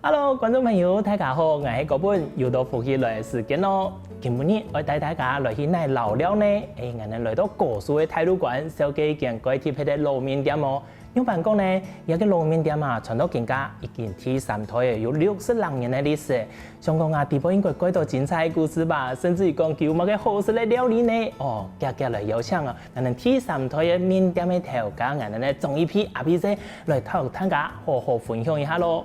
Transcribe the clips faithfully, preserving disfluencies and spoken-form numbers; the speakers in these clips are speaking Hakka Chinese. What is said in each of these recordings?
Hello，觀眾朋友，大家好，𠊎係高本，又到福氣來个時間咯。今晡日愛帶大家來去哪尞尞呢？誒，𠊎等來到高樹个大路關，紹介一間蓋特別个滷麵店哦。仰般講呢？這个滷麵店啊，傳到今下已經第三代了，有六十零年个歷史。想講啊，底背應該蓋多精彩个故事吧，甚至於講佢有麼个好食个料理呢？哦，遽遽來邀請啊！ 𠊎等第三代个麵店个頭家，𠊎等个張義皮阿皮姐來同大家好好分享一下咯。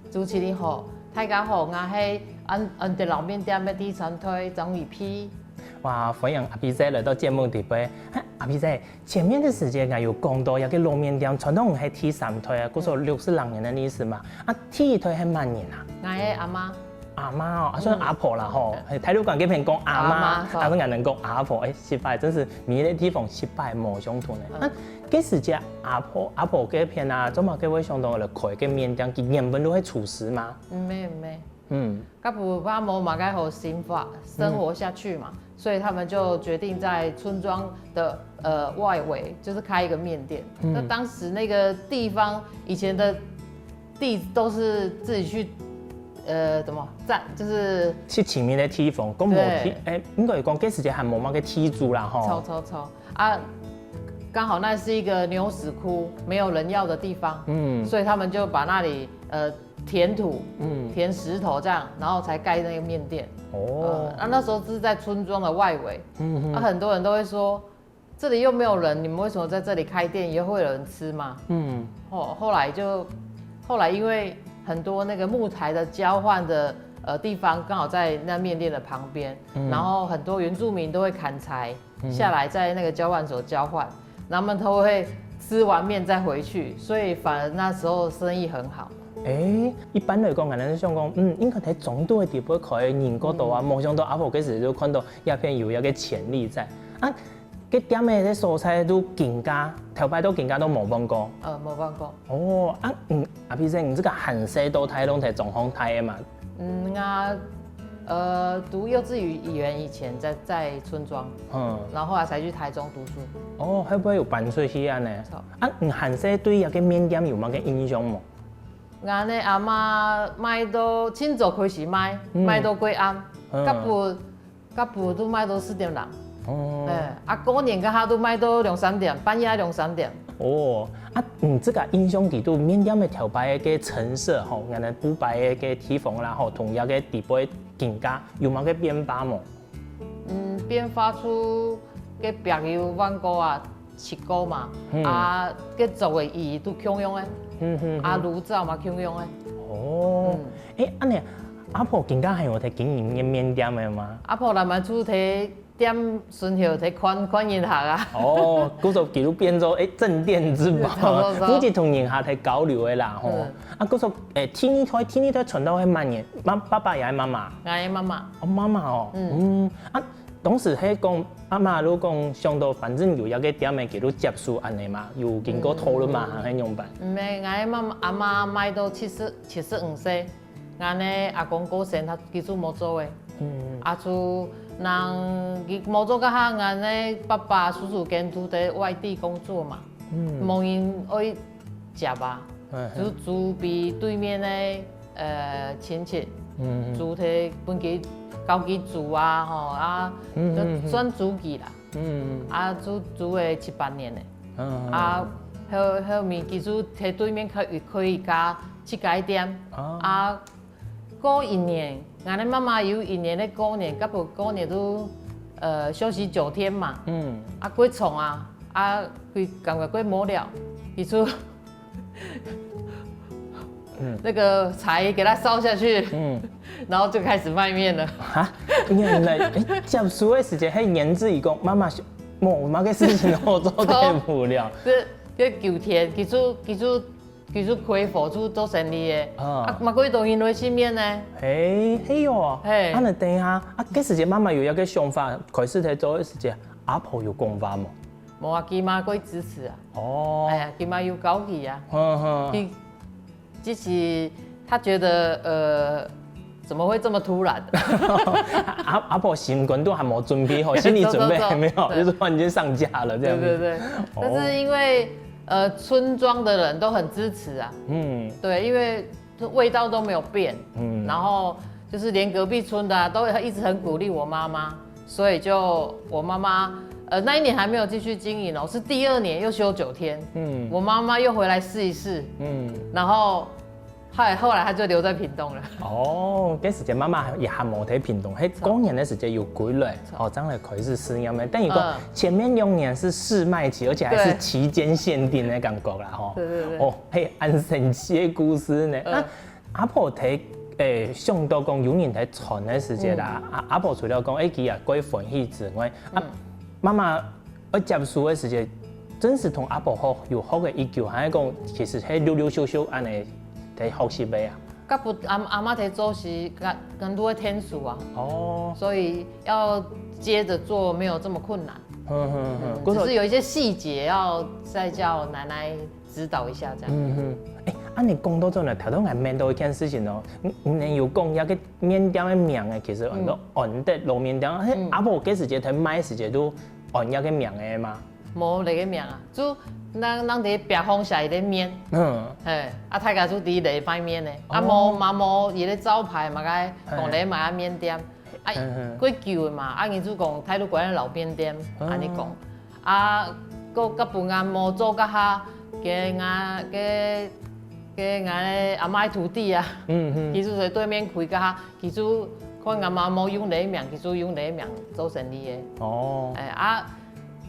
主持人好，大家好，𠊎係安安德樓麵店个第三代張義皮。哇，歡迎阿皮姐來到節目底背。哈，阿皮姐，前面个時間𠊎有講到，這个滷麵店傳統係第三代啊，故所六十零年个歷史嘛。啊，第一代係麼人啊？𠊎个阿媽。 阿媽哦，啊，算阿婆啦吼，係，大陸講該片講阿媽，阿媽，啊，𠊎等講阿婆，誒，失敗，真係每個地方失敗無相同个。啊，該時節阿婆，阿婆該片啊，做麼个會想到來開个麵店，佢原本就係廚師嘛？毋係，毋係。嗯。該毋怕無麼个好生活，生活下去嘛，所以他們就決定在村莊的，呃，外圍，就是開一個麵店。那當時那個地方，以前的地都是自己去，呃，怎麼，佔，就是去尋覓个地方，講無地，對。誒，應該講該時節還無麼个地主啦吼。著，著，著。啊，剛好那是一個牛屎窟，沒有人要的地方，嗯。所以他們就把那裡，呃，填土，嗯。填石頭這樣，然後才蓋那個麵店。哦。呃，那，那時候是在村莊的外圍，嗯哼。啊，很多人都會說， 這裡又沒有人，你們為什麼在這裡開店？以後會有人吃嗎？嗯。後，後來就，後來因為很多那個木材的交換的，呃，地方剛好在那麵店的旁邊，嗯。然後很多原住民都會砍柴，嗯。下來在那個交換所交換，然後他們都會吃完麵再回去，所以反而那時候生意很好。誒，一般來講，𠊎等想講，嗯，應該在中肚个地方開，人較多啊，嗯。無想到阿婆該時就看到這片有一個潛力在。啊， 該店个所在都今下，頭擺到今下都無換過。呃，無換過。哦，啊，嗯，阿皮姐，你這個還細到大，攏在庄項大个嘛？嗯啊，呃，讀幼稚園以前在，在村莊，嗯。然後後來才去台中讀書。哦，會不會有搬出去恁呢？著。啊，你還細對這個麵店有麼个印象無？𠊎呢，阿媽賣到清早開始賣，嗯。賣到過暗，嗯。甲午 甲午都賣到四點零。哦。哎，啊，過年該下都賣到兩三點，半夜兩三點。哦，啊，嗯，這個印象裡肚麵店个頭擺个陳設吼，𠊎等布擺个地方啦吼，同這個底背今下有麼个變化無？嗯，變化出該壁有換過啊，漆過嘛，嗯。啊，該做个椅都共樣个，嗯，嗯，嗯。啊，爐灶嘛共樣个。哦，嗯。誒，恁呢，阿婆今下還有在經營麵店个嗎？阿婆來嘛就在 店脣頭在看，看人客啊。哦，故所佢就變做，誒，鎮店之寶，著，著，著。負責同人客在交流个啦，吼。嗯。啊，故所，誒，第二代，第二代傳到係麼人？媽，爸爸也係媽媽？𠊎个媽媽。哦，媽媽哦。嗯。嗯，啊，當時係講，阿媽就講想到，反正有一個店个，佢就接手恁呢嘛，有經過討論嘛，嗯。還係仰般？毋係，𠊎个媽媽，阿媽賣到七十，七十五歲。 𠊎呢阿公過身，佢就無做个。嗯。啊就人佢無做該下，𠊎呢爸爸、叔叔間都在外地工作嘛，嗯。無人愛接啊，嗯，就租分對面个，呃，親戚，嗯，嗯。租忒分佢教佢煮啊，吼，啊，嗯，嗯，嗯。就算租佢啦。 嗯。啊，就租了七八年了。嗯，嗯。啊，後，後面佢就在對面開，開一家自家店。哦。啊，過一年，𠊎个媽媽有一年个過年，甲毋過年都，呃，休息九天嘛。嗯。啊，過長啊，啊，佢感覺過無聊，佢就 嗯。那個柴給它燒下去，嗯。然後就開始賣麵了。哈？原來，誒，接手个時節，係源自於講，媽媽想，無麼个事情好做，太無聊。這，這九天，佢就，佢就，佢就開火，就做生理个。啊。啊，嘛過多人來食麵呢。誒，係哦。嘿。啊，那等一下，啊，該時節媽媽有一個想法，開始在做个時節，阿婆有講話無？無啊，佢嘛過支持啊。哦。哎呀，佢嘛有教佢啊。哼哼。佢 其實他覺得，呃，怎麼會這麼突然？阿，阿婆心肝肚還沒準備好，心理準備還沒有，對，對，對。就是突然間上架了這樣子。對，對，對。哦。但是因為，呃，村莊的人都很支持啊。嗯。對，因為味道都没有变，嗯，然后就是连隔壁村的啊，都一直很鼓励我妈妈，所以就我妈妈，呃，那一年还没有继续经营哦，是第二年又休九天，嗯，我妈妈又回来试一试，嗯，然后后来后来她就留在屏东了。哦，該時節媽媽也還無在屏東，係過年个時節有歸來，哦，正來開始試驗个。等於講前面兩年是試賣期，而且還是期間限定的感覺啦，吼。对对对，哦，係恁神奇个故事呢。啊，阿婆在誒想到講有人在傳个時節啦，阿阿婆除了講誒佢也蓋歡喜之外，啊，媽媽愛接受个時節，真實同阿婆學有學个已久，還係講其實係陸陸續續恁呢在學習个啊。甲不阿阿妈在做時，跟跟路个天数啊，哦，所以要接着做没有这么困难，哼哼哼，只是有一些细节要再叫奶奶指导一下这样。嗯哼，哎，啊你講到這呢，頭先還問到一件事情哦，你你有講一個麵店个名誒，其實很多安德路麵店，嘿，阿婆該時節在賣時節都安一個名誒嘛。無這個名啊，就咱咱佇壁項寫一個麵，嗯，嘿，啊大家就知這擺麵呢，啊無嘛無一個招牌嘛該講這嘛麵店，啊過久誒嘛，啊人就講太魯閣个老麵店，安尼講，啊，閣甲本阿無做甲下，个𠊎个个𠊎个阿媽个徒弟啊，嗯嗯，其實在對面開甲下，其實看阿媽無用這個名，其實用這個名做生理个。哦，哎啊，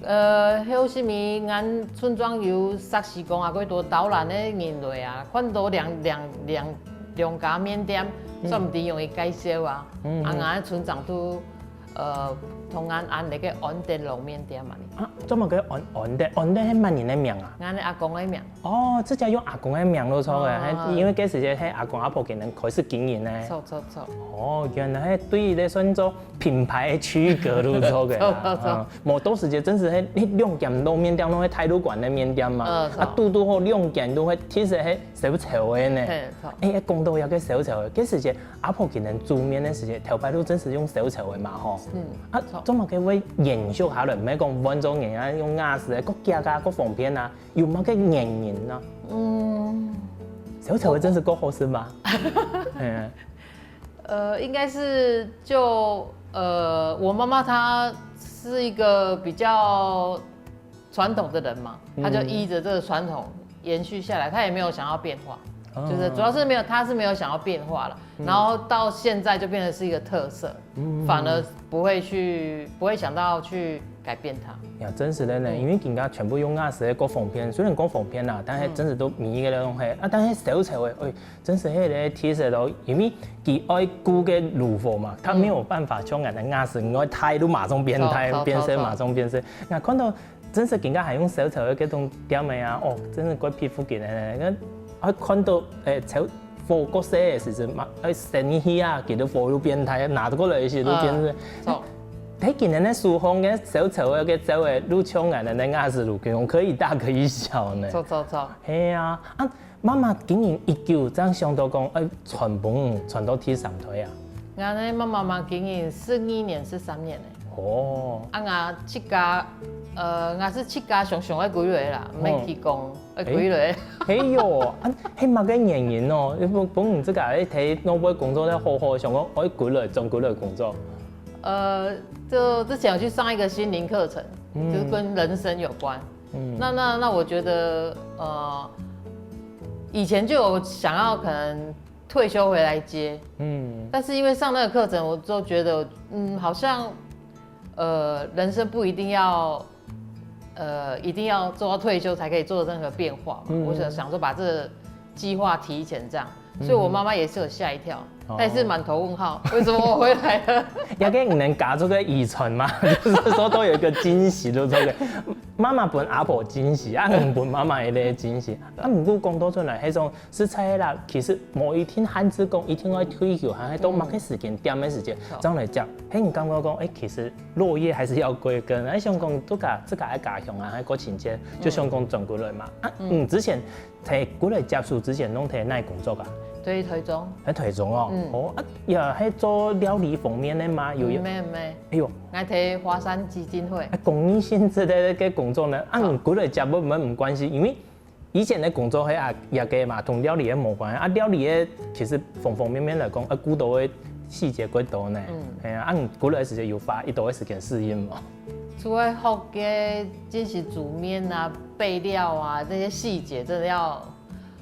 呃，後時咪，咱村莊有熟識講啊，幾多導覽个人來啊，看到兩兩兩兩家麵店，說毋定容易介紹啊。啊，𠊎村長都呃同𠊎安這個安德路麵店嘛呢。啊，做麼个安安德安德係麼人个名啊？𠊎个阿公个名。哦，直接用阿公个名落錯个，因為該時節係阿公阿婆佢等開始經營呢。錯錯錯。哦，原來係對於這算做 品牌區隔都做个啦。做做做嗯，無到時節真實係，你兩間路麵店攏係大陸館个麵店嘛，嗯啊，堵堵好兩間都係，其實係小炒个呢。嘿，錯。哎，講到這個小炒个，該時節阿婆佢等煮麵个時節，頭擺都真實用小炒个嘛吼。嗯，啊，做麼个會延續下來，毋係講換做人啊用瓦斯个，較遽啊，較方便啊，有麼个原因呢？嗯，小炒个真實較好食嘛？嗯。呃，應該是就呃，我媽媽她是一個比較傳統的人嘛，她就依著這個傳統延續下來，她也沒有想要變化，就是主要是沒有，她是沒有想要變化了，然後到現在就變成是一個特色，反而不會去不會想到去改變它。呀，真實个呢，因為今下全部用瓦斯个較方便，雖然講方便啦，但係真實都每一個人都係啊，但係小炒个，哎，真實係个特色咯，因為佢愛顧个爐火嘛，佢沒有辦法像𠊎等瓦斯，你愛大都馬上變大，著著變細著馬上變細。𠊎看到真實今下還用小炒个該種店个啊，哦，真實蓋佩服佢个呢。𠊎看到誒炒火較細个時節嘛，誒生意啊，佢个火又變大，拿過來个時候變細。著。在今年个手工个小炒个个做个，就像𠊎等个瓦斯爐，可以大可以小呢。著著著。係啊，啊，媽媽經營已久，正想到講，愛傳分傳到第三代啊。𠊎呢，媽媽嘛經營十二年、十三年了。哦，啊，𠊎自家，呃，𠊎是自家常常愛歸來啦，毋免佢講愛歸來。係喲，啊，係麼个原因哦？你本本人自家在內部工作得好好，想講愛歸來，轉歸來工作。呃，就之前有去上一個心靈課程，就是跟人生有關。那那那我覺得，呃，以前就有想要可能退休回來接，嗯，但是因為上那個課程，我就覺得，嗯，好像，呃，人生不一定要，呃，一定要做到退休才可以做任何變化嘛。我想想說把這個計劃提前這樣，所以我媽媽也是有嚇一跳，她也是滿頭問號，為什麼我回來了？也該你能家族个遺傳嘛，就是說都有一個驚喜，對不對？媽媽分阿婆驚喜，啊，你分媽媽一個驚喜。啊，毋過講到出來，那種實在啦，其實無一定限制講一定要退休，還係到麼个時間點个時間，正來講，嘿，你感覺講，哎，其實落葉還是要歸根，哎，想講自家自家个家鄉啊，還過親切，就想講轉歸來嘛。啊，嗯，之前在歸來接觸之前，攏在哪工作啊？對，台中。在台中哦，哦，啊，也係做料理方面个嘛，有有。沒有沒有，哎喲，𠊎在華山基金會。啊，公益性質个个工作呢，啊，你歸來接毋毋關係，因為以前个工作係啊，這个嘛，同料理个無關啊。料理个其實方方面面來講，啊，顧到个細節較多呢。嗯。係啊，啊，你顧个時間有花一多个時間適應無？除了學个，這些煮麵啊、備料啊，這些細節真的要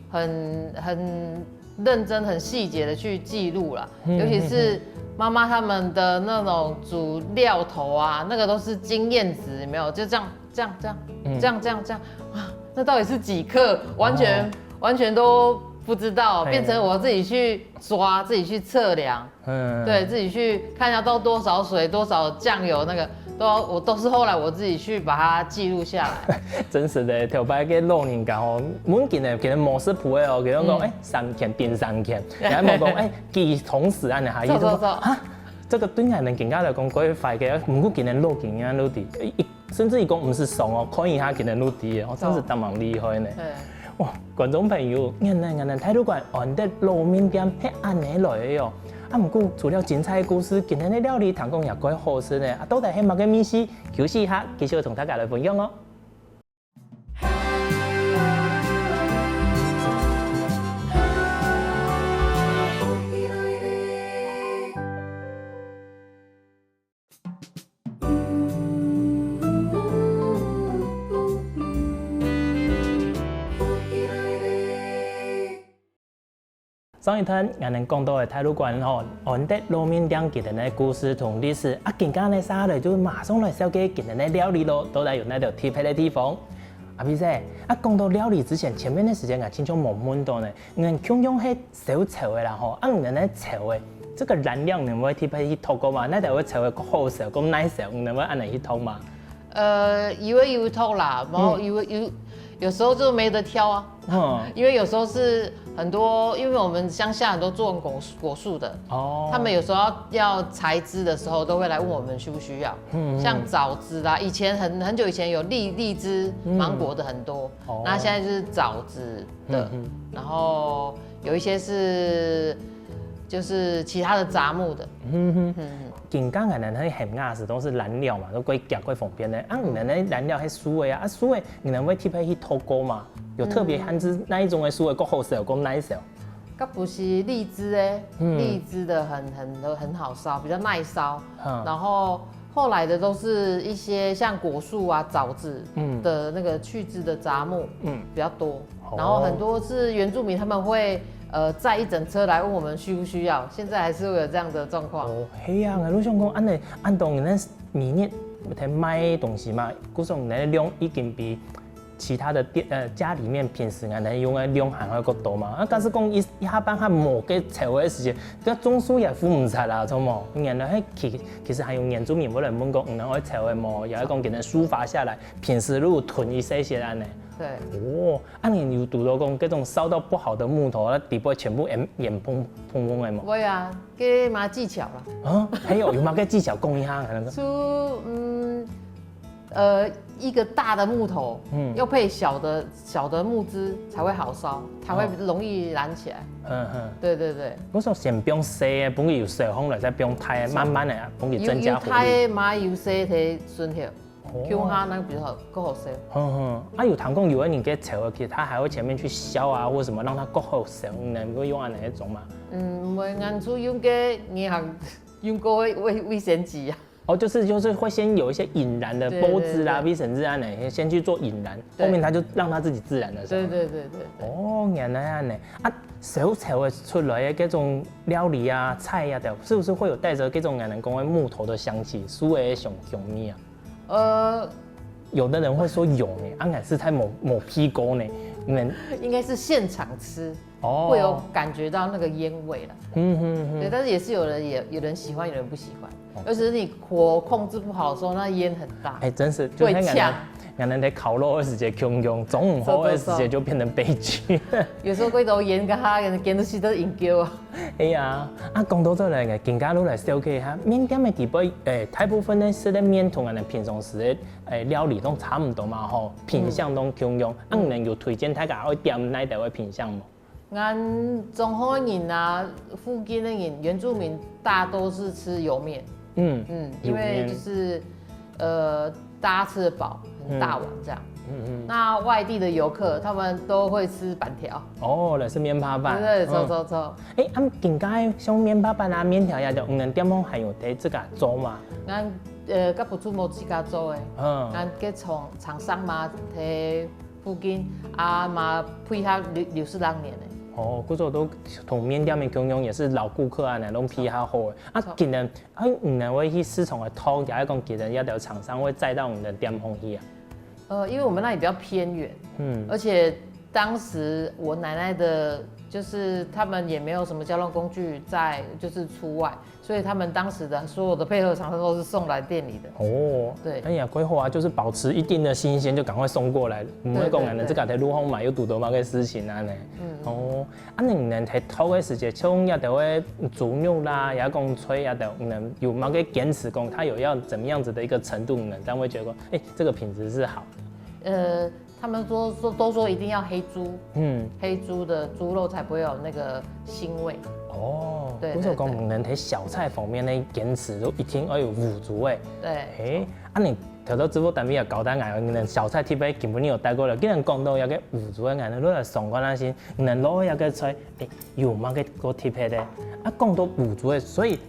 很很認真、很細節的去記錄啦。嗯尤其是媽媽他們的那種煮料頭啊，那個都是經驗值，有沒有？就這樣、這樣、這樣、嗯這樣、這樣、這樣啊，那到底是幾克？完全、哦完全都不知道，嘿变成我自己去抓，自己去测量。嗯，对自己去看一下倒多少水、多少酱油，那个都要我都是后来我自己去把它记录下来。真實个，頭擺个老人家吼，問佢呢，佢呢無食譜个哦，佢講講，嗯哎，三件變三件，然後講，哎，佢同時按呢下，佢就講，走走走啊，這个對𠊎等更加來講，過壞个，毋過佢呢老經驗老底，一甚至於講毋使送哦，看一下佢呢老底个，哦，真是當蠻厲害呢。对。 哇，觀眾朋友，原來𠊎等大肚關安德老麵店係恁呢來个哦。啊，毋過除了精彩个故事，今天个料理聽講也蓋好食呢。啊，到底係麼个味緒？休息一下，繼續同大家來分享哦。 上一段，𠊎等講到个大肚關吼，安德老麵店佢等个故事同歷史，啊，今下呢，接下來就馬上來紹介佢等个料理咯，到底有哪兜特別个地方？阿P Sir，啊，講到料理之前，前面个時間𠊎親像無問到呢，你等共樣係 燒樵个啦吼，啊，你等个樵个，這個燃料你等會特別去擇過嗎？哪兜个樵个較好燒，較耐燒，你等會恁呢去擇嗎？呃，有个有擇啦，然後有个有，有時候就没得挑啊。嗯，因为有时候是很多，因为我们乡下很多种果果树的，哦，他们有时候要要采摘的时候，都会来问我们需不需要，嗯，像枣子啦，以前很很久以前有荔荔枝、芒果的很多，哦，那现在就是枣子， 的，嗯哼，然后有一些是就是其他的杂木的。嗯哼，嗯哼，今下𠊎等係很雅時都是燃料嘛，都蓋遽蓋方便个。啊，你等个燃料係樹个啊，啊樹个你等會特別去擇過嗎？有特別限制哪一種个樹个較好燒，較耐燒？該不是荔枝欸，嗯，荔枝的很很很好燒，比较耐燒。嗯，然后后来的都是一些像果树啊、枣子，嗯，的那个去枝的杂木，嗯，比较多。然后很多是原住民，他们会呃载一整车来问我们需不需要，现在还是会有这样的状况。哦，係啊，𠊎就想講，恁呢，恁多人呢，每日在賣東西嘛，故所呢量已經比其他的店呃家裡面平時恁呢用个量還會較多嘛。啊，假使講一一下半下無个樵个時間，該種樹也扶毋出啦，著無？原來係其其實還有原住民會來問講，你等愛樵个無？也會講今日樹伐下來，平時就囤一些些恁呢。對。哦， 啊，你有堵到講這種燒到不好的木頭，那底部全部煙煙嘭嘭嘭个嗎？會啊，這嘛技巧啦。啊，還有有麼个技巧講一下，可能是就嗯呃一个大的木头，嗯，要配小的小的木枝才会好烧，才会容易燃起来。嗯嗯，对对对。我說先放細个，分佢有燒炕來，再放大个，慢慢的啊，分佢增加火力。有有大个嘛有細个順後。 哦，共下那个比較好，較好燒。哼哼，啊，有聽講有个人个樵个，其實他還會前面去削啊，或什麼讓它較好燒，你能夠用恁呢一種嗎？嗯，毋會，𠊎就用个銀行用過个衛衛生紙啊。哦，就是就是會先有一些引燃的對對玻璃啦、對衛生紙啊，那些先去做引燃，對後面它就讓它自己自然的燒。對對對對對。哦，原來恁呢啊，燒樵个出來个這種料理啊、菜啊，對，是不是會有帶著這種人講个木頭的香氣、樹个香香味啊？ 呃，有的人會說有呢，啊，還是在某某批溝呢，你們應该是现场吃，哦，会有感觉到那个烟味了。嗯哼哼，对，但是也是有人也有人喜欢，有人不喜欢，尤其是你火控制不好的时候，那烟很大。哎，真是，就像俺们俺们在烤肉的时节，共样，中午后的时节就变成悲剧。有时候过头烟跟他烟都吸得饮丢啊。 哎呀，啊，講到這來个，今下就來紹介一下麵店个底背，誒，大部分呢食个麵同俺等平常時个，誒，料理都差毋多嘛吼，品相都共樣。啊，你能有推薦大家愛點哪兜个品相無？俺中和人啊，附近的人，原住民大多是吃油面。嗯，嗯，因为就是，呃，大家吃得饱，很大碗这样。嗯嗯。那外地的游客，他们都会吃粄条。哦，來食面帕粄。對，對，嗯。著，著，著。欸，啊，今个像面帕粄啊、面條啊，就你等店方還有在自家做嗎？咱，呃，佮部主無自家做的。嗯。咱佮廠，廠商嘛，在附近啊嘛配合劉，劉氏拉麵的。哦，故所都同面店的共樣，也是老顧客啊，那種配合好的。啊，著。今年，啊，你等會去市場个討，也係講今年這兜廠商會載到你等店方去啊？ 呃，因為我們那裡比較偏遠，嗯。而且當時我奶奶的，就是他們也沒有什麼交通工具在，就是出外，所以他們當時的所有的配合廠商都是送來店裡的。哦，對。哎呀，規劃啊，就是保持一定的新鮮，就趕快送過來。毋會講啊，對，對，對。這个在路上買又堵到麼个事情啊呢。嗯，嗯。哦，啊，你等在討个時節，像這兜个豬肉啦，也講菜啊，等，你等有麼个堅持講，它有要怎麼樣子的一個程度呢？才會覺得說，欸，這個品質是好。 呃，他們說，說，都說一定要黑豬，嗯。黑豬的豬肉才不會有那個腥味。哦，對，故所講，對，對。你等在小菜方面呢，堅持都一定要有烏豬个。對。欸，啊，你頭頭直播單位也交代𠊎，你等小菜特別根本你有帶過來，既然講到這个烏豬个，𠊎等落來上課那些，你等落去這个菜，欸，有麼个个特別个？啊，講到烏豬个，所以，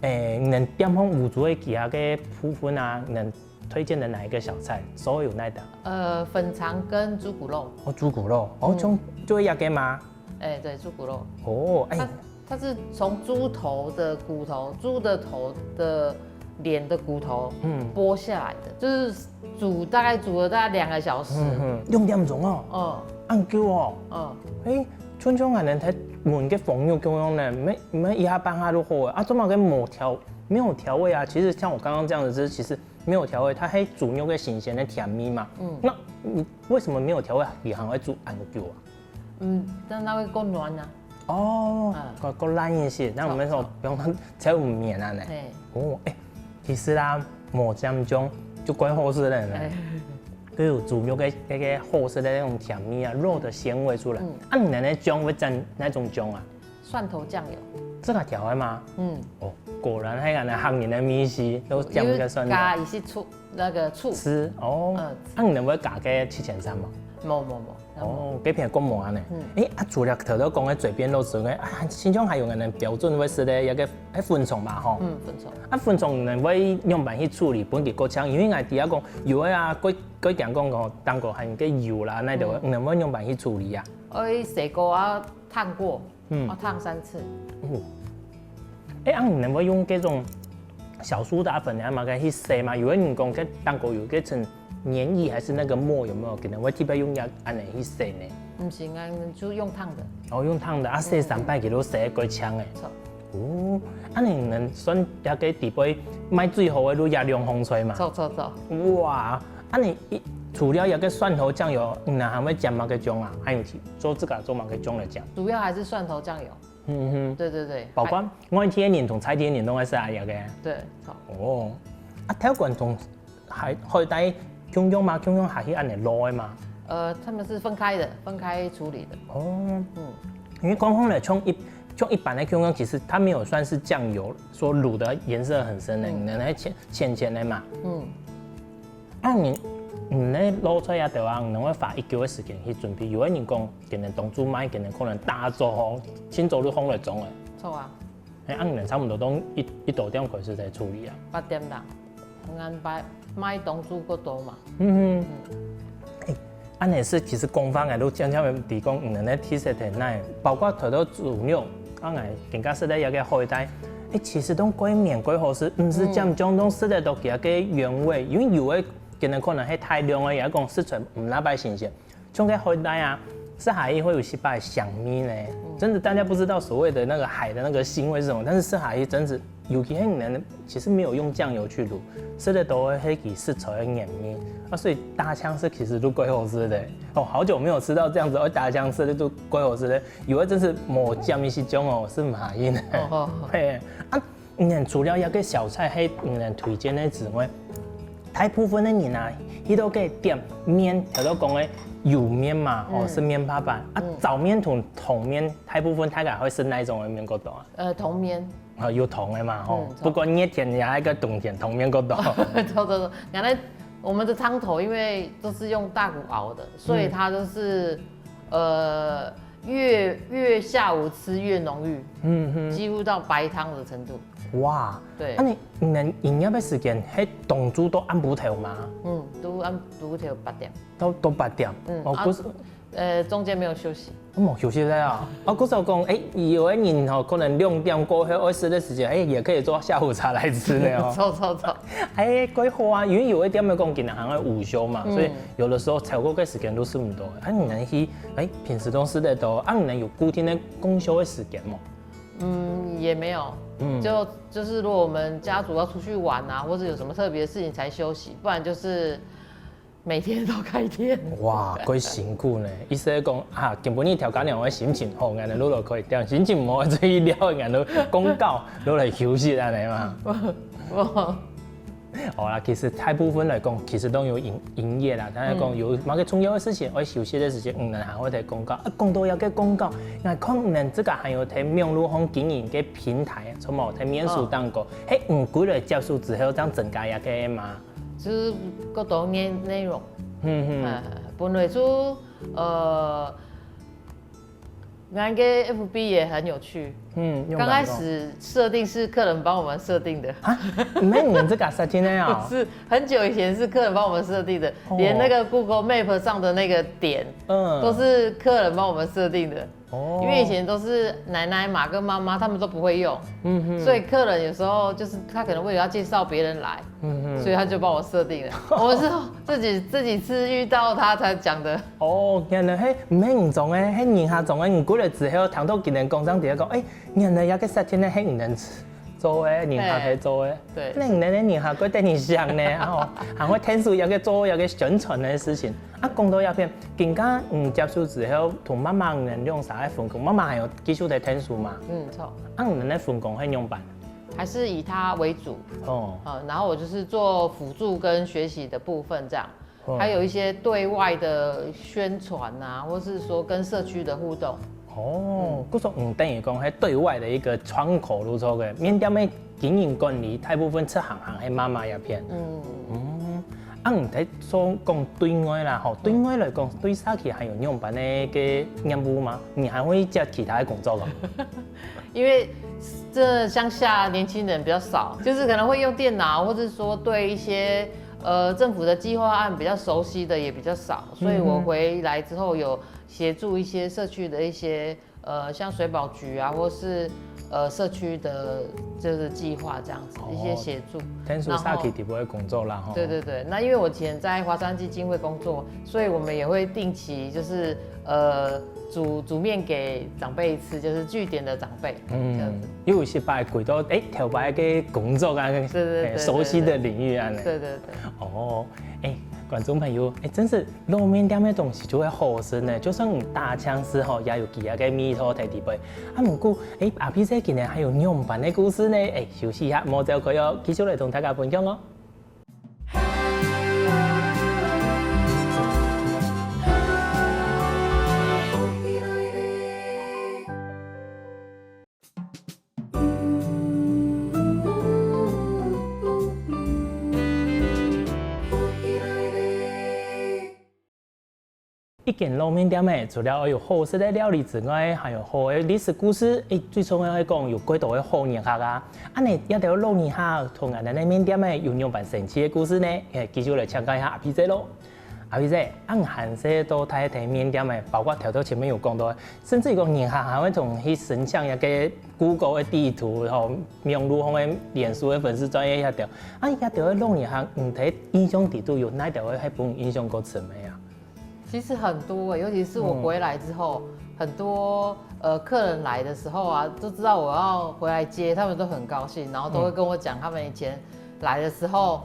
欸，你等店方烏豬个其他个部分啊，你等 推薦的哪一個小菜？所有那的。呃，粉腸跟豬骨肉。哦，豬骨肉，哦，嗯。從，就會這个嗎？欸，對，豬骨肉。哦，欸。它，它是從豬頭的骨頭，豬的頭的，臉的骨頭，嗯。剝下來的，就是煮，大概煮了大概兩個小時。嗯哼，兩點鐘哦。嗯。恁久哦。嗯。欸，像像𠊎等在問个朋友共樣呢，毋係，毋係一下半下就好了，啊，做麼个無調，沒有調味啊？其實像我剛剛這樣子吃，其實 沒有調味，它係豬肉个新鮮个甜味嘛。嗯。那你為什麼沒有調味，你還會煮恁久啊？嗯，但它會更軟啊。哦，嗯。更，更爛一些，那我們說，著，著。不用太綿啊呢。嘿。哦，欸，其實啊，無醬醬就蓋好食了呢。嘿。就有豬肉个，那個好食的那種甜味啊，肉的鮮味出來。嗯。啊，你奶奶醬會蘸哪種醬啊？ 蒜頭醬油。自家調个嗎？嗯。哦，果然還有那漢人的味緒，都醬个蒜頭。因為加一些醋，那個醋。醋，哦。嗯。啊，你能不能加个七千三嘛？無，無，無。哦，這片講無啊呢。嗯。欸，啊，除了頭頭講个嘴邊肉之外，啊，新疆還有个人標準會食的，有个，欸，粉腸嘛，吼。嗯，粉腸。啊，粉腸你會仰般去處理，分佢過嗆？因為𠊎知影講，有个啊，過，過驚講吼，當過還有个油啦，那種，嗯。你會仰般去處理啊？愛洗過啊，燙過。 嗯。哦，燙三次。哦。欸，啊，你能不能用這種小蘇打粉啊，嘛，去洗嘛？有的人講，該當過有這層黏液還是那個膜有沒有？可能會特別用這樣，恁樣去洗呢？毋係啊，就用燙的。哦，用燙的，啊，洗三擺，嗯。佢都洗過嗆欸。著。哦，啊，你能算這個底背賣最好的，就這兩項菜嘛？著，著，著。哇， 啊，你一，除了這個蒜頭醬油，你還會加麼个醬啊？還有其，做這個做麼个醬來醬？主要還是蒜頭醬油。嗯哼。對，對，對。包括外地个人同在地个人都會食啊，這個。對，好。哦，啊，頭先同海，海帶共樣嘛，共樣下去恁樣滷个嘛。呃，他們是分開的，分開處理的。哦。嗯。因為講起來，像一，像一般的共樣，其實它沒有算是醬油，說滷的顏色很深的，嗯。你那淺，淺淺的嘛。嗯。 啊，你，你个滷菜啊，對啊，你會花幾久个時間去準備？有个人講，今日當晝賣，今日可能打早吼，清早就放來裝了。著啊。欸，啊，你們差不多都一，一多點開始在處理啊？八點啦，𠊎擺賣當晝過多嘛。嗯哼。欸，恁樣係其實講法，𠊎都漸漸地講，你們个特色在哪？包括頭頭豬肉，啊，𠊎更加食个一個海帶，欸，其實都蓋綿蓋好食，毋使蘸醬都食得到佢个原味，因為有个 今日可能係大量个，也講食材毋那擺新鮮。像該海帶啊，食下去會有一擺香味呢。嗯。真的，大家不知道所謂的那個海的那個腥味是什麼，但是食下去真是，尤其係你們其實沒有用醬油去滷，食得到个係佢食材个原味。啊，所以打嗆食其實都蓋好食的。哦，好久沒有吃到這樣子，會打嗆食的都蓋好食的。有个真是無醬一些種哦，係無閒的。哦，哦，哦。嘿，啊， 嗯，除了這個小菜係，嗯，推薦个之外，大部分个人啊，去到該店面，頭頭講个油麵嘛，哦，嗯。食麵帕粄。啊，嗯。燥麵同湯麵，大部分大家會食哪種个麵較多啊？呃，湯麵。啊，有湯个嘛，吼。嗯，不管熱天也係个冬天，湯麵較多。著，著，著。原來我们的汤头因为都是用大骨熬的，所以它就是、呃越越下午吃越浓郁，嗯哼，几乎到白汤的程度。哇，对，啊你你们营业的时间，係當晝到暗晡頭嗎？嗯，都暗晡頭八点。到到八点，嗯，哦，啊，不是，呃，中间没有休息。 無休息个啊。啊，故所講，欸，有个人吼，可能兩點過後愛食个時間，欸，也可以做下午茶來食呢哦。錯錯錯。欸，蓋好啊，因為有个店个講，今仔還愛午休嘛，所以有的時候超過个時間都食毋到。啊，你能去，欸，平時都食得到，啊，你能有固定个公休个時間無？嗯，也没有，嗯，就就是如果我们家族要出去玩啊，或者有什么特别的事情才休息，不然就是每天都开店。哇，蓋辛苦呢！意思係講啊，今晡日頭家娘个心情好，𠊎等就落來開店；心情無，就去尞，𠊎等就講到，落來休息恁樣嘛。好啦，其實大部分來講，其實都有營營業啦。但係講有麼个重要个事情，愛休息个時間，嗯，還會在廣告。啊，講到這个廣告，𠊎看你等自家還有在網路上經營个平台，什麼在面書當中，係你歸來接手之後，正增加這个嘛？ 就是各種內內容。嗯嗯。本來就呃，那个 F B 也很有趣。嗯，剛開始設定是客人幫我們設定的。啊，毋係你自家設定个啊？不是，很久以前是客人幫我們設定的，連那个 Google Map 上的那个點，嗯，都是客人幫我們設定的。 哦，因為以前都是奶奶嘛跟媽媽他們都不會用，嗯哼，所以客人有時候就是他可能為了要介紹別人來，嗯哼，所以他就幫我設定了。我是自己自己是遇到他才講的。哦，原來係毋係你種个，係人客種个，你過來之後聽到佢等講這樣，直接講，欸，原來這个設定个係你等 做个，人客在做个。對，恁樣个人客過得人惜呢，吼，還會𢯭手這个做這个宣傳个事情。啊，講到這片，今下你接手之後，同媽媽你兩儕个分工，媽媽還有繼續在𢯭手嗎？嗯，著。啊，你等个分工係仰般？還是以他為主。哦，呃，然後我就是做輔助跟學習的部分這樣。 還有一些對外的宣傳啊，或是說跟社區的互動。哦，故所你等於講係對外个一个窗口，就著个。麵店个經營管理大部分出行行係媽媽這片。嗯，啊，你在所講對外啦，吼，對外來講，對社區還有仰般个个業務嗎？你還會接其他个工作無？ 因為這鄉下年輕人比較少，就是可能會用電腦，或是說對一些呃政府的計劃案比較熟悉的也比較少，所以我回來之後有協助一些社區的一些呃像水保局啊，或是呃社區的就是計劃這樣子一些協助。𢯭手社區底部个工作啦，吼。對對對，那因為我以前在華山基金會工作，所以我們也會定期就是呃煮煮麵給長輩吃，就是據點的長輩。 嗯，又有一擺歸到欸頭擺个工作啊，欸熟悉个領域恁樣。對對對。哦，欸，觀眾朋友，欸，真係滷麵店个東西就會好食呢，就算你打醬油吼，也有佢个味道在底背。啊，毋過欸，阿P姐今日還有仰般个故事呢，欸，休息一下，莫走開哦，繼續來同大家分享哦。 一間滷麵店仔，除了愛有好食个料理之外，還有好个歷史故事，欸，最重要係講有幾多个好人客啊！恁樣這兜老人客同𠊎等个麵店仔有仰般神奇个故事呢？欸，繼續來請教一下阿P姐囉。阿P姐，恁樣細到大个麵店仔，包括頭頭前面有講到个，甚至於講人客還會同你去申請一个Google个地圖，吼，網路上个臉書个粉絲專頁這兜，啊，這兜个老人客，你在印象底肚有哪兜个係分你印象較深个啊？ 其實很多欸，尤其是我回來之後，很多呃客人來的時候啊，都知道我要回來接，他們都很高興，然後都會跟我講他們以前來的時候，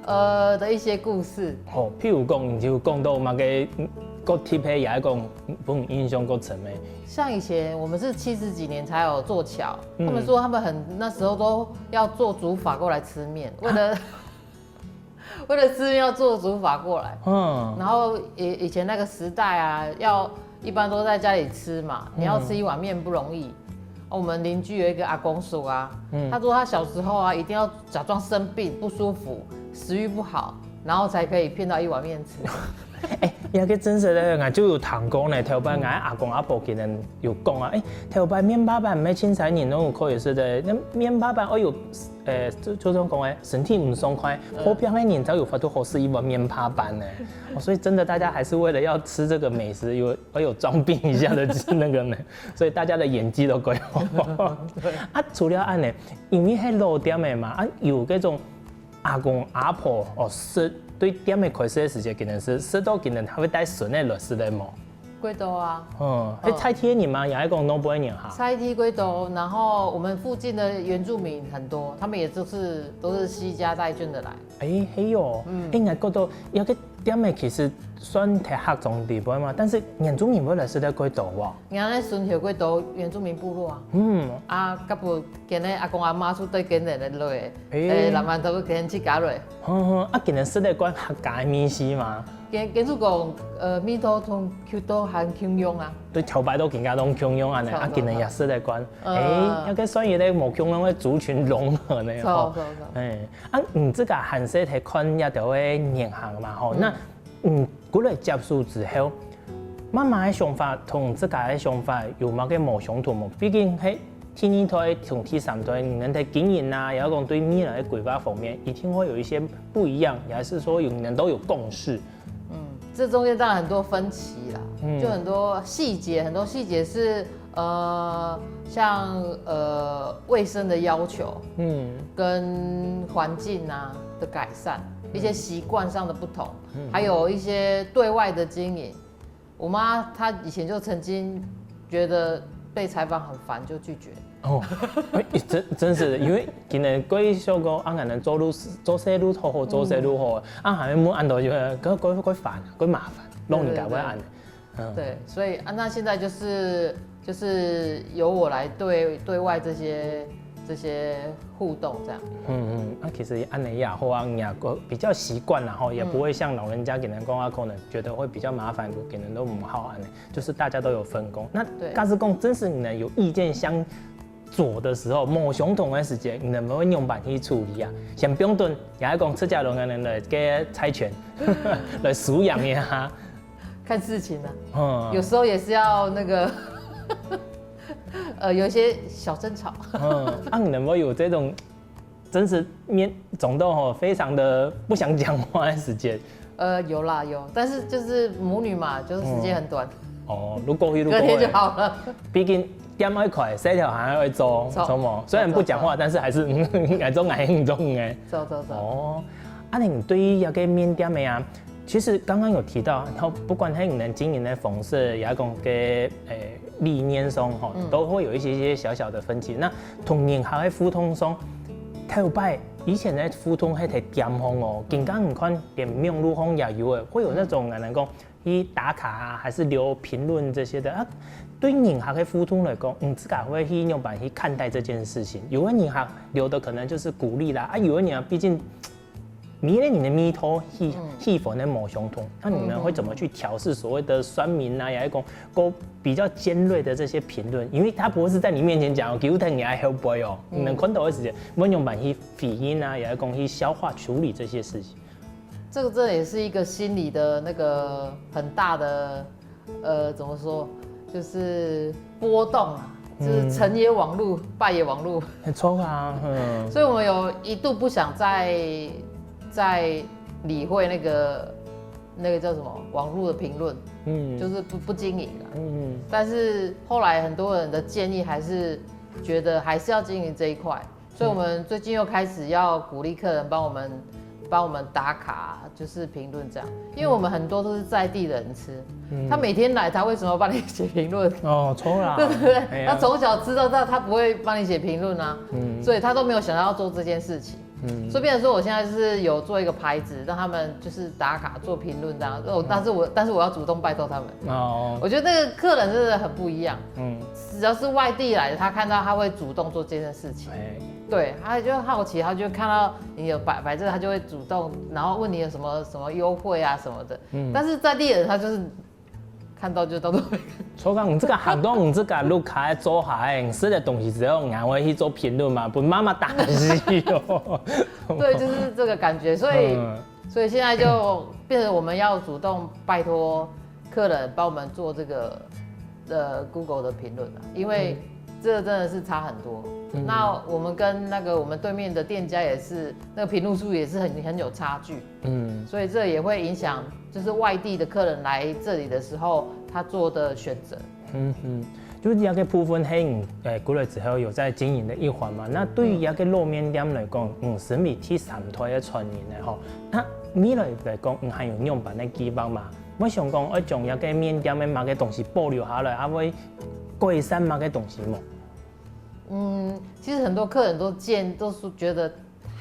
呃的一些故事。哦，譬如講，你就講到麼个，嗯，較特別，也係講分你印象較深个。像以前我們是七十幾年才有做橋，他們說他們很那時候都要坐竹筏過來吃麵，為了 為了吃麵要坐竹筏過來。嗯，然後以以前那個時代啊，要一般都在家裡吃嘛，你要吃一碗麵不容易。我們鄰居有一個阿公叔啊，他說他小時候啊，一定要假裝生病不舒服，食慾不好，然后才可以骗到一碗面吃。哎，這个真實个，𠊎就有聽過呢。頭擺𠊎阿公阿婆佢等有講啊，哎，頭擺面白粄毋係清採人攏有可以食个，該面白粄愛有，呃，就就像講个，身體毋爽快，好病个人才有法度好食一碗面白粄呢。哦，所以真的大家還是為了要吃這個美食，有要有裝病一下的那個呢，所以大家的演技都怪好。啊，除了恁呢，因為係老店个嘛，啊，有該種阿公阿婆哦，食對店个開始个時節，可能係食到可能還會帶孫仔來食个無？幾多啊？嗯，係在地人嘛，也係講外背人哈？在地幾多，然後我們附近的原住民很多，他們也就是都是攜家帶眷的來。哎，係哦，嗯，應該講到這个店个其實算在客庄地方嘛，但是原住民會來食得幾多哦？原來順後幾多原住民部落啊，嗯，啊，甲不今日阿公阿媽出對今日的落，哎，南蛮都跟自家落。哼哼，啊，今日食得慣客家个味緒嘛？跟跟住講，呃，味道同 Q 都還共樣啊。對，頭擺都更加攏共樣安呢，啊，今日也食得慣，哎，那个算一个無共樣个族群融合呢，吼，哎，啊，你自家還係在看這條个面行嘛，吼，那，嗯，過來接觸之後，媽媽个想法同自家个想法有麼个無相同無？畢竟係 第二代同第三代，你們在經營啊，也要講對未來的規劃方面，一定會有一些不一樣，也是說有你們都有共識。嗯，這中間當然很多分歧啦，嗯，就很多細節，很多細節是呃，像呃衛生的要求，嗯，跟環境啊的改善，一些習慣上的不同，嗯，還有一些對外的經營。我媽她以前就曾經覺得被採訪很煩，就拒絕。 哦，真真是，因為今日過去小哥啊，可能做路做事路好好，做事路好，啊，還會問恁多，就會過過過煩，過麻煩，弄你改會恁。對，所以啊，那現在就是就是由我來對對外這些這些互動這樣。嗯嗯，啊，其實恁呢也好啊，也比較習慣了哈，也不會像老人家給人講啊，可能覺得會比較麻煩，給人都不好恁呢，就是大家都有分工。那假使講真是你們有意見相 左的時候，無相同个時節，你能不能用板去處理啊？像標準，也係講自家人个人來个猜拳，來輸贏一下。看事情啊，嗯，有時候也是要那個，呃，有一些小爭吵。嗯，啊，你能不能有這種真實面總到吼，非常的不想講話的時間？ 呃，有啦有，但是就是母女嘛，就是時間很短。哦，如果一路隔天就好了。畢竟店愛開，這條還愛做，做麼？雖然不講話，但是還是愛做愛做个。做做做。哦，啊，你對於這個麵店个啊，其實剛剛有提到，然後不管係你們經營的方式，也講个誒理念上吼，都會有一些些小小的分歧。那同人客个互動上，頭擺 以前个互動還在店方哦，今下你看連網路上也有誒，會有那種可能講去打卡啊，還是留評論這些的啊。對人客个互動來講，你自家會去仰般去看待這件事情？有的人客留的可能就是鼓勵啦，啊，有的人啊，畢竟每個人的味道、氣氣氛都無相同，那你們會怎麼去調適所謂的酸民啊，也是講 過比較尖銳的這些評論，因為他不會是在你面前講，哦，給我疼你愛後背哦，你能看到的時間，我用板去反應啊，也要講去消化處理這些事情。這個這也是一個心理的那個很大的，呃，怎麼說，就是波動啊，就是成也網路，敗也網路。沒錯啊，嗯。所以我們有一度不想再再理會那個那個叫什麼網路的評論，嗯，就是不不經營了。嗯，但是後來很多人的建議還是覺得還是要經營這一塊，所以我們最近又開始要鼓勵客人幫我們幫我們打卡，就是評論這樣，因為我們很多都是在地的人吃，他每天來，他為什麼要幫你寫評論？哦，錯啦，對不對？他從小吃到大，他不會幫你寫評論啊，嗯，所以他都沒有想到要做這件事情。 嗯，所以變成說，我現在是有做一個牌子，讓他們就是打卡做評論這樣。哦，但是我但是我要主動拜託他們。哦，我覺得那個客人真的很不一樣。嗯，只要是外地來的，他看到他會主動做這件事情。哎，對，他就好奇，他就看到你有擺擺這個，他就會主動，然後問你有什麼什麼優惠啊什麼的。嗯，但是在地人他就是 看到就當做沒看。所以講，你這個行動，你這個路卡做下，你食个東西之後，你還會去做評論嘛？分媽媽打死哦。對，就是這個感覺，所以所以现在就变成我们要主动拜托客人帮我们做这个呃 Google 的评论了，因为这个真的是差很多。那我们跟那个我们对面的店家也是，那个评论数也是很很有差距，嗯，所以这也会影响，就是外地的客人来这里的时候，他做的选择。嗯哼，就係這个部分係你誒過來之後有在經營的一環嘛。那對於這个老麵店來講，嗯，身為第三代个傳人呢，吼，那未來來講，你還有仰般个計畫嘛？會想講愛將這个麵店个麼个東西保留下來，還會改善麼个東西無？嗯，其实很多客人都建都是觉得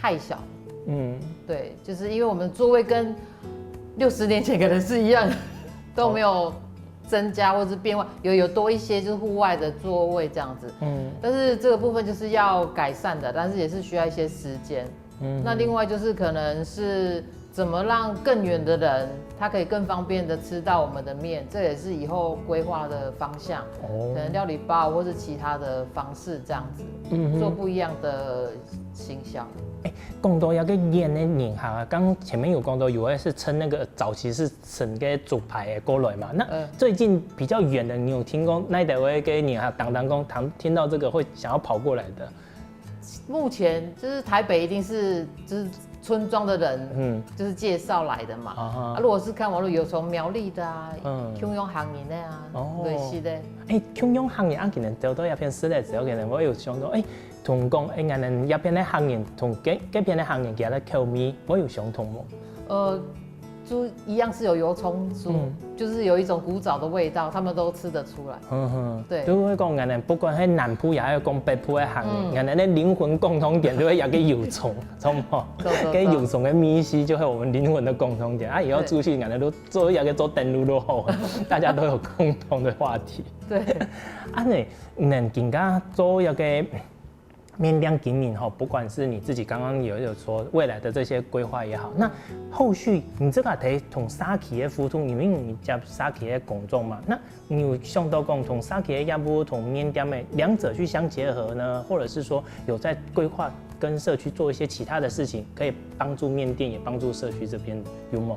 太小，嗯，对，就是因为我们座位跟六十年前可能是一样，都没有增加或是变化，有有多一些就是户外的座位这样子，嗯，但是这个部分就是要改善的，但是也是需要一些时间。嗯，那另外就是可能是怎么让更远的人他可以更方便的吃到我们的面，这也是以后规划的方向。哦，可能料理包或是其他的方式这样子，嗯，做不一样的行销。哎，讲到這个遠个人哈，刚前面有讲到有的是从那个早期是从个竹排个过来嘛，那最近比较远的，你有听过哪一个个人哈，当当讲听听到这个会想要跑过来的？目前就是台北一定是就是村庄的人，嗯，就是介绍来的嘛。啊，如果是看网络，有从苗栗的啊，嗯，共样行人的啊，哦，类似的。哎，共样行人啊，可能走到一片市的时候，可能我有想到，哎，同讲，哎，俺们一片的行人，同这这片的行人，佢个口味，我有相同无？呃，就一样是有油葱酥，嗯，就是有一种古早的味道，他们都吃得出来。嗯哼，对，就会讲，俺们不管是南部也还是讲北部的行人，嗯，俺们的灵魂共同点就会有个油葱，知道吗？对对对，个油葱的味道就会我们灵魂的共同点啊。以后出去，俺们都做一个做登录都好，大家都有共同的话题。对，啊，你能更加做一个 面店经营吼，不管是你自己刚刚有有说未来的这些规划也好，那后续你这个得同社区个互动，因为你接社区个工作嘛，那你有想到讲同社区个业务同面店个两者去相结合呢，或者是说有在规划跟社区做一些其他的事情，可以帮助面店也帮助社区这边，有吗？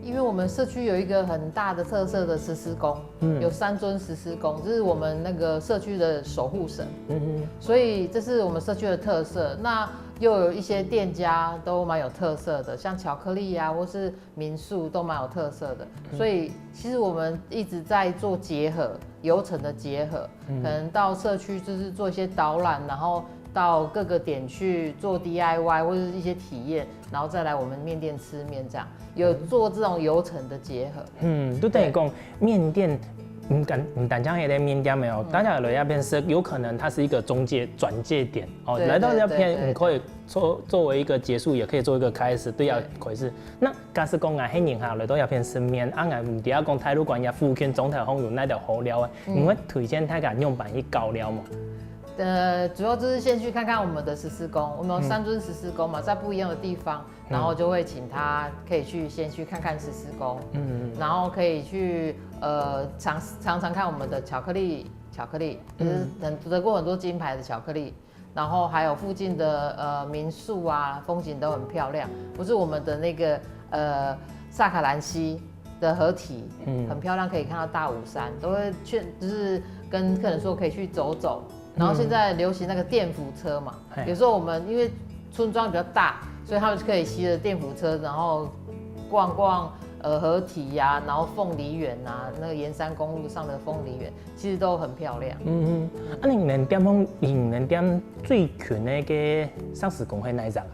因为我们社区有一个很大的特色的石狮公，嗯，有三尊石狮公，这是我们那个社区的守护神，嗯哼，所以这是我们社区的特色。那又有一些店家都蛮有特色的，像巧克力啊，或是民宿都蛮有特色的。所以其实我们一直在做结合，流程的结合，可能到社区就是做一些导览，然后到各个点去做 D I Y 或者是一些体验，然后再来我们面店吃面这样。 有做这种流程的结合。嗯，就等于讲面店，嗯，单嗯单讲一个面店没有，大家来这边是有可能它是一个中介转介点哦，对，来到这边你可以作作为一个结束，也可以做一个开始，对啊，开始。那假使讲啊，黑人哈来到这边吃面，啊，俺唔知道讲大陆馆也附近中台风有哪条好料啊，你会推荐大家用板一高料吗？呃，主要就是先去看看我们的石狮公，我们有三尊石狮公嘛，在不一样的地方，然后就会请他可以去先去看看石狮公，嗯，然后可以去呃尝尝尝看我们的巧克力，巧克力就是很得过很多金牌的巧克力，然后还有附近的呃民宿啊，风景都很漂亮，或是我们的那个呃萨卡兰溪的河堤，嗯，很漂亮，可以看到大武山，都会劝就是跟客人说可以去走走，然后现在流行那个电扶车嘛，有时候我们因为村庄比较大，所以他们就可以骑着电扶车，然后逛逛呃河堤呀，然后凤梨园啊，那个沿山公路上的凤梨园，其实都很漂亮。嗯嗯，啊，你们店方，你们店最近那个上市公会哪一张啊？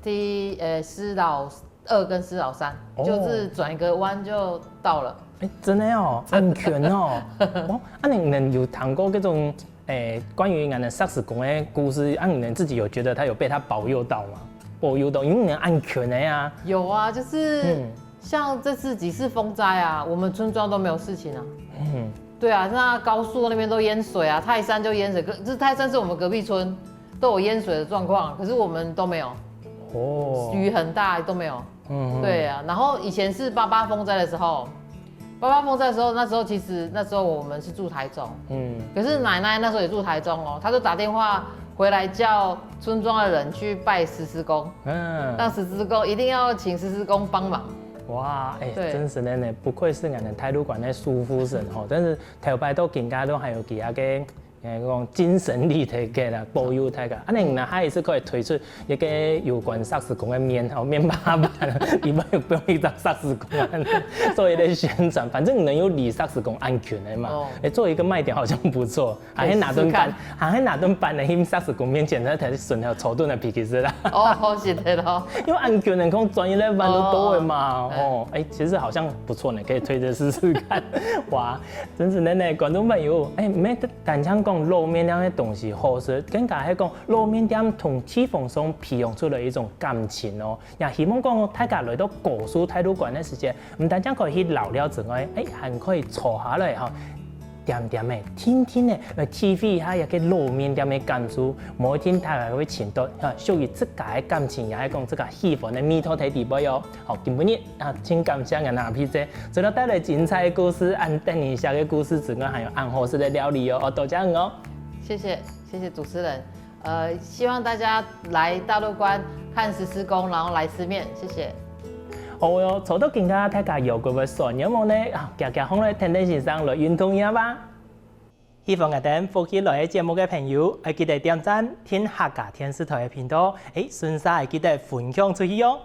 第呃师老二跟师老三，哦，就是转一个弯就到了。哎，真的哦，很全哦。哦，啊，你们有谈过这种 哎，关于俺的萨斯公的故事，啊，你们自己有觉得他有被他保佑到吗？保佑到，因为你们安全的呀。有啊，就是，嗯，像这次几次风灾啊，我们村庄都没有事情啊。嗯，对啊，那高速那边都淹水啊，泰山就淹水，可是泰山是我们隔壁村都有淹水的状况，可是我们都没有。哦，雨很大都没有。嗯，对啊，然后以前是八八风灾的时候，八八风灾的时候，那时候其实那时候我们是住台中，嗯，可是奶奶那时候也住台中哦，她就打电话回來叫村莊的人去拜獅獅公，嗯，讓獅獅公一定要請獅獅公幫忙。哇，哎、對真是的呢，不愧是俺們大肚關个守護神吼，但是頭擺到今下都還有佢个，應該講精神力在个啦，保佑大家。啊，恁呢，還是可以推出一個有關獅獅公个麵吼，麵包粄，裡面有放一隻獅獅公啊，做一個宣傳，反正能有離獅獅公恁近个嘛，哦哎、做一個賣點好像不錯。 還係拿頓粄，還係拿頓粄來去獅獅公面前，那才是順條草頓个脾氣是啦。哦，好，是的咯。因為恁久人講專業个粄都多个嘛，哦哦，哎、其實好像不錯呢，可以推薦試試看。哇，真是呢呢，觀眾朋友，哎、毋係單淨講滷麵這樣个東西好食，更加係講滷麵店同地方上培養出來一種感情哦。也希望講大家來到高樹大肚關个時節，毋單淨可以去遶尞之外，哎、還可以坐下來吼。 恬恬个、定定个來體會一下這個滷麵店个感受，無一定大家會尋到哈，屬於自家个感情，也係講自家喜歡个味道在裡背哦。好，今晡日啊，真感謝𠊎阿皮姐，除了帶來精彩个故事，還等你寫个故事之外，還有恁好食个料理哦，哦，多謝你哦。謝謝，謝謝主持人。呃，希望大家來大肚關看獅獅公，然後來吃麵，謝謝。好哦，坐到今下大家腰骨會痠有無呢？啊，遽遽䟘來，聽聽先生來運動一下吧。喜歡𠊎等福氣來个節目个朋友，愛記得點讚、訂客家電視台个頻道，哎，順續愛記得分享出去哦。